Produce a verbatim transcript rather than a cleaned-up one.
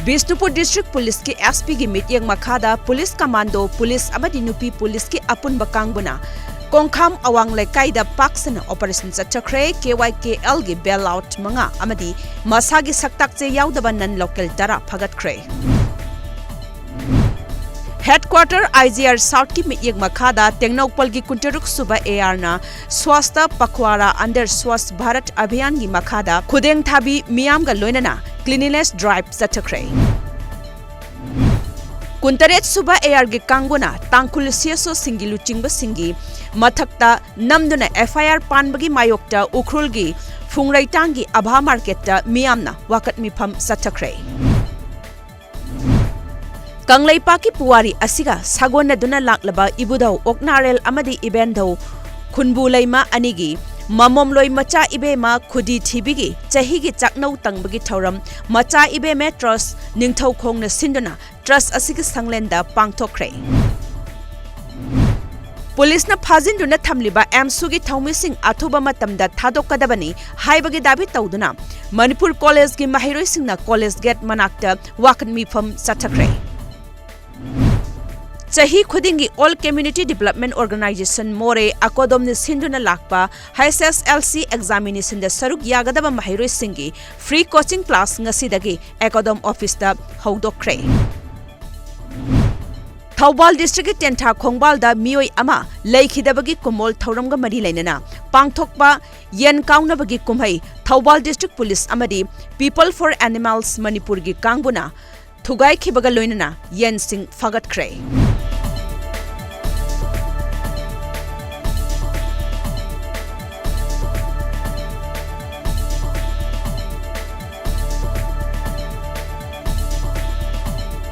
Bishnupur District Policeꯀꯤ SP ꯒꯤ ꯃꯤꯠꯌꯦꯡ ꯃꯈꯥꯗ police commando, police ꯑꯃꯗꯤ ꯅꯨꯄꯤ policeꯀꯤ ꯑꯄꯨꯟꯕ ꯀꯥꯡꯕꯨꯅ ꯀꯣꯡꯈꯥꯝ ꯑꯋꯥꯡ ꯂꯩꯀꯥꯏꯗ ꯄꯥꯛ ꯁꯟꯅ operation ꯆꯠꯊꯈ꯭ꯔꯦ꯫ KYKLꯒꯤ bailout ꯃꯉꯥ ꯑꯃꯗꯤ ꯃꯁꯥꯒꯤ ꯁꯛꯇꯥꯛ ꯆꯦ ꯌꯥꯎꯗꯕ non local ꯇꯔꯥ ꯐꯥꯒꯠꯈ꯭ꯔꯦ꯫ Headquarter IGR Southꯀꯤ ꯃꯤꯠꯌꯦꯡ ꯃꯈꯥꯗ ꯇꯦꯡꯅꯧꯄꯜꯒꯤ ꯀꯨꯟꯇꯔꯨꯛ ꯁꯨꯕ ARꯅ Swachhta Pakhwada under Swachh Bharat Abhiyanꯒꯤ ꯃꯈꯥꯗ ꯈꯨꯗꯦꯡ ꯊꯥꯕꯤ ꯃꯤꯌꯥꯝꯒ ꯂꯣꯏꯅꯅ cleanliness drive ꯆꯠꯊꯈ꯭ꯔꯦ꯫ ꯀꯨꯟꯇꯔꯦꯠ ꯁꯨꯕ ARꯒꯤ ꯀꯥꯡꯕꯨꯅ ꯇꯥꯡꯈꯨꯜ CSOꯁꯤꯡꯒꯤ ꯂꯨꯆꯤꯡꯕꯁꯤꯡꯒꯤ ꯃꯊꯛꯇ ꯅꯝꯗꯨꯅ FIR ꯄꯥꯟꯕꯒꯤ ꯃꯥꯌꯣꯛꯇ ꯎꯈ꯭ꯔꯨꯜꯒꯤ ꯐꯨꯡꯔꯩꯇꯥꯡꯒꯤ ꯑꯚꯥ marketꯇ ꯃꯤꯌꯥꯝꯅ ꯋꯥꯀꯠ ꯃꯤꯐꯝ ꯆꯠꯊꯈ꯭ꯔꯦ꯫ ꯀꯪꯂꯩꯄꯥꯛꯀꯤ ꯄꯨꯋꯥꯔꯤ ꯑꯁꯤꯒ ꯁꯥꯒꯣꯟꯅꯗꯨꯅ ꯂꯥꯛꯂꯕ ꯏꯕꯨꯙꯧ ꯑꯣꯛꯅꯥꯔꯦꯜ ꯑꯃꯗꯤ ꯏꯕꯦꯟꯙꯧ ꯈꯨꯟꯕꯨ ꯂꯩꯃ ꯑꯅꯤꯒꯤ ꯃꯃꯣꯝꯂꯣꯏ ꯃꯆꯥ ꯏꯕꯦꯝꯃ ꯈꯨꯗꯤ ꯊꯤꯕꯤꯒꯤ ꯆꯍꯤꯒꯤ ꯆꯥꯛꯅꯧ ꯇꯪꯕꯒꯤ ꯊꯧꯔꯝ ꯃꯆꯥ ꯏꯕꯦꯝꯃ Trust ꯅꯤꯡꯊꯧꯈꯣꯡꯅ ꯁꯤꯟꯗꯨꯅ trust ꯑꯁꯤꯒꯤ ꯁꯪꯂꯦꯟꯗ ꯄꯥꯡꯊꯣꯛꯈ꯭ꯔꯦ꯫ ꯄꯨꯂꯤꯁꯅ ꯐꯥꯖꯤꯟꯗꯨꯅ ꯊꯝꯂꯤꯕ AAMSUꯒꯤ ꯊꯧꯃꯤꯁꯤꯡ ꯑꯊꯨꯕ ꯃꯇꯝꯗ ꯊꯥꯗꯣꯛꯀꯗꯕꯅꯤ ꯍꯥꯏꯕꯒꯤ ꯗꯥꯕꯤ ꯇꯧꯗꯨꯅ ꯃꯅꯤꯄꯨꯔ ꯀꯣꯂꯦꯖꯀꯤ ꯃꯍꯩꯔꯣꯏꯁꯤꯡꯅ ꯀꯣꯂꯦꯖ ꯒꯦꯠ ꯃꯅꯥꯛꯇ ꯋꯥꯀꯠ ꯃꯤꯐꯝ ꯆꯠꯊꯈ꯭ꯔꯦ꯫ ꯆꯍꯤ ꯈꯨꯗꯤꯡꯒꯤ All Community Development Organisation ꯃꯣꯔꯦ ꯑꯦꯀꯣꯗꯣꯝꯅ ꯁꯤꯟꯗꯨꯅ ꯂꯥꯛꯄ HSLC examinationꯗ ꯁꯔꯨꯛ ꯌꯥꯒꯗꯕ ꯃꯍꯩꯔꯣꯏꯁꯤꯡꯒꯤ free coaching class ꯉꯁꯤꯗꯒꯤ ꯑꯦꯀꯣꯗꯣꯝ officeꯇ ꯍꯧꯗꯣꯛꯈ꯭ꯔꯦ꯫ ꯊꯧꯕꯥꯜ districtꯀꯤ ꯇꯦꯟꯊꯥ ꯈꯣꯡꯕꯥꯜꯗ ꯃꯤꯑꯣꯏ ꯑꯃ ꯂꯩꯈꯤꯗꯕꯒꯤ ꯀꯨꯃꯣꯜ ꯊꯧꯔꯝꯒ ꯃꯔꯤ ꯂꯩꯅꯅ ꯄꯥꯡꯊꯣꯛꯄ ꯌꯦꯟ ꯀꯥꯎꯅꯕꯒꯤ ꯀꯨꯝꯍꯩ ꯊꯧꯕꯥꯜ District Police ꯑꯃꯗꯤ People for Animals ꯃꯅꯤꯄꯨꯔꯒꯤ ꯀꯥꯡꯕꯨꯅ ꯊꯨꯒꯥꯏꯈꯤꯕꯒ ꯂꯣꯏꯅꯅ ꯌꯦꯟꯁꯤꯡ ꯐꯥꯒꯠꯈ꯭ꯔꯦ꯫